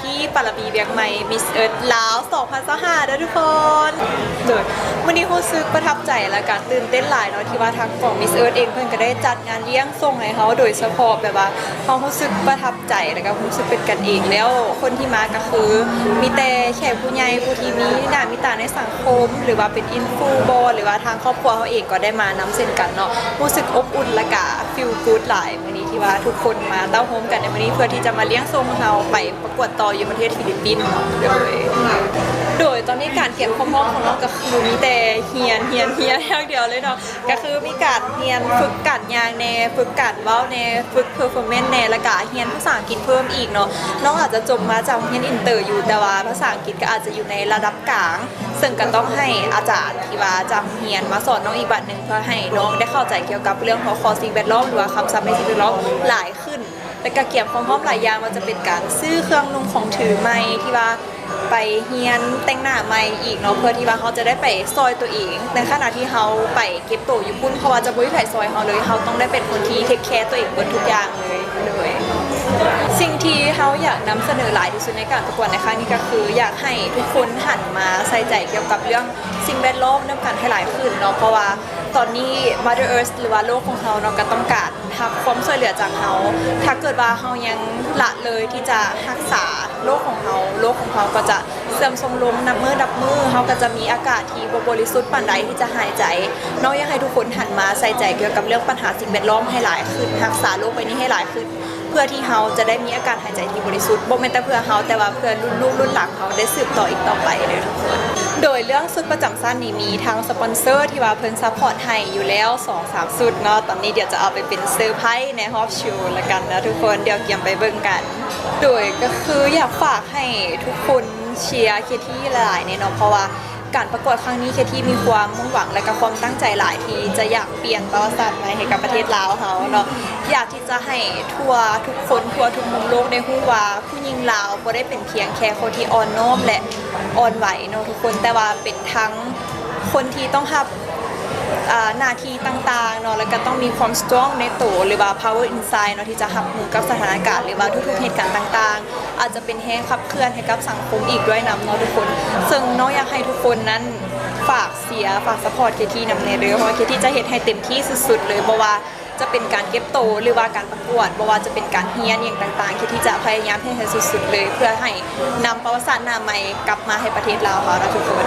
ທີ່ປາລະບີວຽງໃໝ່ Miss Earth ລາວ ສອງພັນຊາວຫ້າ ເດີທຸກຄົນ. ໂດຍ ມື້ນີ້ຮູ້ສຶກປະທັບໃຈ ແລະກະຕື່ນເຕັ້ນຫຼາຍເນາະ ທີ່ວ່າທາງກອງ Miss Earth ເອງເພິ່ນກະໄດ້ຈັດງານລ້ຽງສົ່ງໃຫ້ເຮົາ ໂດຍສະເພາະແບບວ່າເຮົາຮູ້ສຶກປະທັບໃຈ ແລະກະຮູ້ສຶກເປັນກັນເອງ ແລ້ວຄົນທີ່ມາກະຄືມີແຕ່ແຂກຜູ້ໃຫຍ່ ຜູ້ທີ່ມີໜ້າມີຕາໃນສັງຄົມ ຫຼືວ່າເປັນອິນຟູບໍ ຫຼືວ່າທາງຄອບຄົວເຮົາເອງກໍໄດ້ມານຳເຊັ່ນກັນເນາະ. ຮູ້ສຶກອົບອຸ່ນ ແລະກະ feel good ຫຼາຍ ມື້ນີ້ທີ່ວ່າທຸກຄົນມາເຕົ້າໂຮມກັນໃນມື້ນີ້ ເພື່ອທີ່ຈະມາລ້ຽງສົ່ງເຮົາໄປປະກວດຕໍ່ຢູ່ປະເທດຟີລິບປິນເນາະ. ໂດຍ ໂດຍຕອນນີ້ການກຽມຄວາມພ້ອມຂອງນ້ອງກະຄືມີແຕ່ຮຽນ ຮຽນ ຮຽນຢ່າງດຽວເລີຍເນາະ ກະຄືມີການຮຽນຝຶກການຍ່າງແດ່ ຝຶກການເວົ້າແດ່ ຝຶກ performance ແດ່ ແລະກະຮຽນພາສາອັງກິດເພີ່ມອີກເນາະ. ນ້ອງອາດຈະຈົບມາຈາກໂຮງຮຽນອິນເຕີຢູ່ ແຕ່ວ່າພາສາອັງກິດກະອາດຈະຢູ່ໃນລະດັບກາງ ເຊິ່ງກະຕ້ອງໃຫ້ອາຈານທີ່ວ່າຈາກໂຮງຮຽນມາສອນນ້ອງອີກບາດໜຶ່ງ ເພື່ອໃຫ້ນ້ອງໄດ້ເຂົ້າໃຈກ່ຽວກັບເລື່ອງຫົວຂໍ້ສິ່ງແວດລ້ອມ ຫຼືວ່າຄຳສັບໃນສິ່ງແວດລ້ອມຫຼາຍຂຶ້ນ ແລະກະກຽມຄວາມພ້ອມຫຼາຍຢ່າງ ວ່າຈະເປັນການຊື້ເຄື່ອງນຸ່ງຂອງຖືໃໝ່ ທີ່ວ່າໄປຮຽນແຕ່ງໜ້າໃໝ່ອີກເນາະ ເພື່ອທີ່ວ່າເຮົາຈະໄດ້ໄປຊ່ອຍຕົວເອງ ໃນຂະນະທີ່ເຮົາໄປເກັບໂຕຢູ່ພຸ້ນ ເພາະວ່າຈະບໍ່ມີໃຜຊ່ອຍເຮົາເລີຍ ເຮົາຕ້ອງໄດ້ເປັນຄົນທີ່ take care ຕົວເອງເບິດທຸກຢ່າງເລີຍ. ໂດຍ ສິ່ງທີ່ເຮົາຢາກນຳສະເໜີຫຼາຍທີ່ສຸດໃນການປະກວດໃນຄັ້ງນີ້ກະຄື ຢາກໃຫ້ທຸກຄົນຫັນມາໃສ່ໃຈກ່ຽວກັບເລື່ອງສິ່ງແວດລ້ອມນຳກັນໃຫ້ຫຼາຍຂຶ້ນເນາະ ເພາະວ່າຕອນນີ້ Mother Earth ຫຼືວ່າໂລກຂອງເຮົາເນາະ ກະຕ້ອງການຮັບຄວາມຊ່ວຍເຫຼືອຈາກເຮົາ. ຖ້າເກີດວ່າເຮົາຍັງລະເລີຍທີ່ຈະຮັກສາໂລກຂອງເຮົາ ໂລກຂອງເຮົາກໍຈະເສື່ອມໂຊມລົງນັບມື້ນັບມື້ ເຮົາກໍຈະມີອາກາດທີ່ບໍ່ບໍລິສຸດປານໃດທີ່ຈະຫາຍໃຈ. ນ້ອງຢາກໃຫ້ທຸກຄົນຫັນມາໃສ່ໃຈກ່ຽວກັບເລື່ອງປັນຫາສິ່ງແວດລ້ອມໃຫ້ຫຼາຍຂຶ້ນ ຮັກສາໂລກໃບນີ້ໃຫ້ຫຼາຍຂຶ້ນ ເພື່ອທີ່ເຮົາຈະໄດ້ມີອາກາດຫາຍໃຈທີ່ບໍລິສຸດ ບໍ່ແມ່ນແຕ່ເພື່ອເຮົາ ແຕ່ວ່າເພື່ອລຸ້ນລູກລຸ້ນຫຼານເຮົາໄດ້ສືບຕໍ່ອີກຕໍ່ໄປເດີທຸກຄົນ. ໂດຍເລື່ອງຊຸດປະຈຳຊັ້ນນີ້ມີທາງສະປອນເຊີທີ່ວ່າເພິ່ນຊັບພອດໃຫ້ຢູ່ແລ້ວສອງສາມຊຸດເນາະ ຕອນນີ້ດຽວຈະເອົາໄປເປັນເຊີໄພໃນຮອບໂຊລະກັນເນາະທຸກຄົນ ດຽວກຽມໄປເບິ່ງກັນ. ໂດຍກະຄືຢາກຝາກໃຫ້ທຸກຄົນເຊຍເຄທີຫຼາຍໆແນ່ເນາະ ເພາະວ່າ ການປະກວດຄັ້ງນີ້ ເຄທີມີຄວາມມຸ່ງຫວັງ ແລະກະຄວາມຕັ້ງໃຈຫຼາຍ ທີ່ຈະຢາກປ່ຽນປະຫວັດສາດໃໝ່ໃຫ້ກັບປະເທດລາວເຮົາເນາະ. ຢາກທີ່ຈະໃຫ້ທົ່ວທຸກຄົນ ທົ່ວທຸກມຸມໂລກໄດ້ຮູ້ວ່າ ຜູ້ຍິງລາວບໍ່ໄດ້ເປັນພຽງແຄ່ຄົນທີ່ອ່ອນນ້ອມ ແລະ ອ່ອນໄຫວເນາະທຸກຄົນ ແຕ່ວ່າເປັນທັງຄົນທີ່ຕ້ອງຮັບ ອາ ໜ້າທີ່ຕ່າງໆເນາະ ແລະກະຕ້ອງມີຄວາມ strong ໃນໂຕ ຫຼືວ່າ power inside ເນາະ ທີ່ຈະຮັບມືກັບສະຖານະການ ຫຼືວ່າທຸກໆເຫດການຕ່າງໆ ອາດຈະເປັນແຮງຂັບເຄື່ອນໃຫ້ກັບສັງຄົມອີກດ້ວຍນຳເນາະທຸກຄົນ. ເຊິ່ງນ້ອງຢາກໃຫ້ທຸກຄົນນັ້ນຝາກເຊຍ ຝາກ support ເຄທີນຳແນ່ເດີ ເພາະວ່າເຄທີຈະເຮັດໃຫ້ເຕັມທີ່ສຸດໆເລີຍ ບໍ່ວ່າຈະເປັນການເກັບໂຕ ຫຼືວ່າການປະກວດ ບໍ່ວ່າຈະເປັນການຮຽນຫຍັງຕ່າງໆ ເຄທີຈະພະຍາຍາມເຮັດໃຫ້ສຸດໆເລີຍ ເພື່ອໃຫ້ນຳປະຫວັດສາດໜ້າໃໝ່ກັບມາໃຫ້ປະເທດລາວເຮົາເນາະທຸກຄົນ.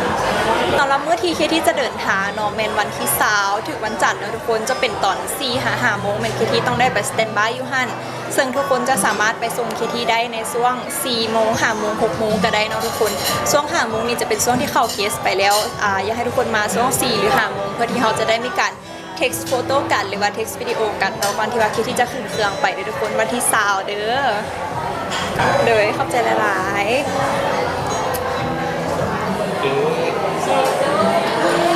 ສຳລັບມື້ທີ່ເຄທີຈະເດີນທາງເນາະ ແມ່ນວັນທີຊາວ ເຖິງວັນຈັນເນາະທຸກຄົນ ຈະເປັນຕອນສີ່ຫາຫ້າໂມງ ແມ່ນເຄທີຕ້ອງໄດ້ໄປ standby ຢູ່ຫັ້ນ ເຊິ່ງທຸກຄົນຈະສາມາດໄປສົ່ງເຄທີໄດ້ໃນຊ່ວງສີ່ໂມງ ຫ້າໂມງ ຫົກໂມງກະໄດ້ເນາະທຸກຄົນ. ຊ່ວງຫ້າໂມງນີ້ຈະເປັນຊ່ວງທີ່ເຂົ້າ guest ໄປແລ້ວ ອາ ຢາກໃຫ້ທຸກຄົນມາຊ່ວງສີ່ຫຼືຫ້າໂມງ ເພື່ອທີ່ເຮົາຈະໄດ້ມີການ text photo ກັນ ຫຼືວ່າ text video ກັນເນາະ ກ່ອນທີ່ວ່າເຄທີຈະຂຶ້ນເຄື່ອງໄປເດີທຸກຄົນ ວັນທີຊາວເດີ. ໂດຍ ຂອບໃຈຫຼາຍໆ.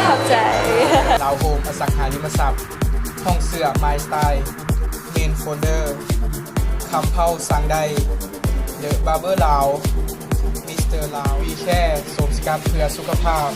ຂອບໃຈ. ລາວໂຮມ ອະສັງຫາລິມະຊັບ ຫ້ອງເສື້ອ My Style, Men Folder, ຄຳເພົາ ສັ່ງໄດ້, The Barber ລາວ, Mister ລາວ, We Care ໂສມສະກັດເພື່ອສຸຂະພາບ.